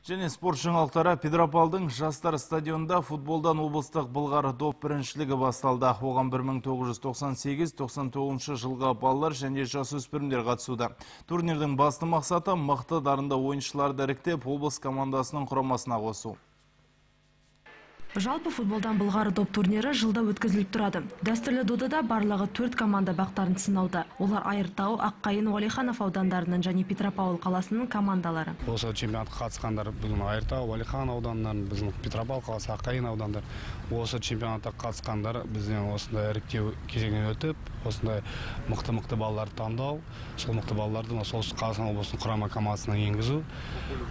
Және спорт жаңалықтары. Петропавлдың Жастар стадионында футболдан облыстық былғары доп біріншілігі басталды. Оған 1998-99 жылғы балалар және жасөспірімдер қатысуда. Турнирдің басты мақсаты мықты дарынды ойыншыларды іріктеп, облыс командасының құрамасына қосу. Жалпы футболдан былғары доп турнирі жылда өткізіліп тұрады. Дәстүрлі додада барлығы 4 команда бақтарын сынауда. Олар Айыртау, Аққайын, Уәлиханов аудандарының және Петропавл қаласының командалары. Осы чемпионатқа қатысқандар бүгін Айыртау, Уәлиханов ауданынан, біздің Петропавл қаласы, Аққайын аудандар. Осы чемпионатқа қатысқандар бізден осындай іріктеу кезеңінен өтіп, осындай мықты-мықты балаларды таңдау, сол мықты балаларды Солтүстік Қазақстан облысының құрама командасына енгізу.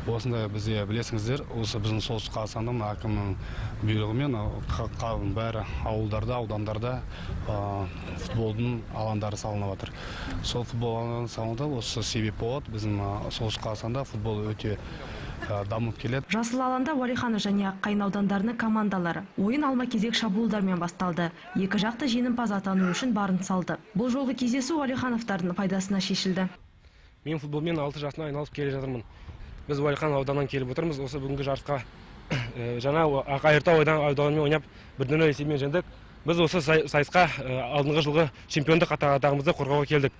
Осындай бізде білесіңіздер, осы біздің Солтүстік Қазақстанда мына әкімнің бұйрығымен бәрі ауылдарда, аудандарда футболдың алаңдары салынып жатыр. Сол футбол алаңдарын салынуда осы себеп болады. Біздің Солтүстік Қазақстанда футбол өте дамып келеді. Жасыл алаңда Уәлиханов және Аққайын аудандарының командалары. Ойын алма-кезек шабуылдармен басталды. Екі жақты жеңімпаз атану үшін барын салды. Бұл жолғы кездесу Уәлихановтардың пайдасына шешілді. Мен футболмен 6 жасынан айналысып келе жатырмын. Біз Уәлиханов ауданынан келіп отырмыз. Осы бүгінгі жарысқа жаңа Айыртау ауданымен ойнап 1-0 есебімен жеңдік. Біз осы сайысқа алдыңғы жылғы чемпиондық атағымызды қорғауға келдік.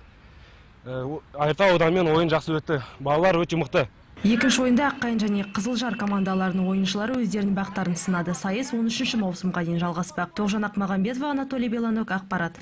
Айыртау ауданымен ойын жақсы өтті. Балалар өте мықты. Екінші ойында Аққайын және Қызылжар командаларының ойыншылары өздерінің бақтарын сынады. Сайыс 13 маусымға дейін жалғаспақ. Тоғжан Ақмағамбетова, Анатолий Беланок, ақпарат.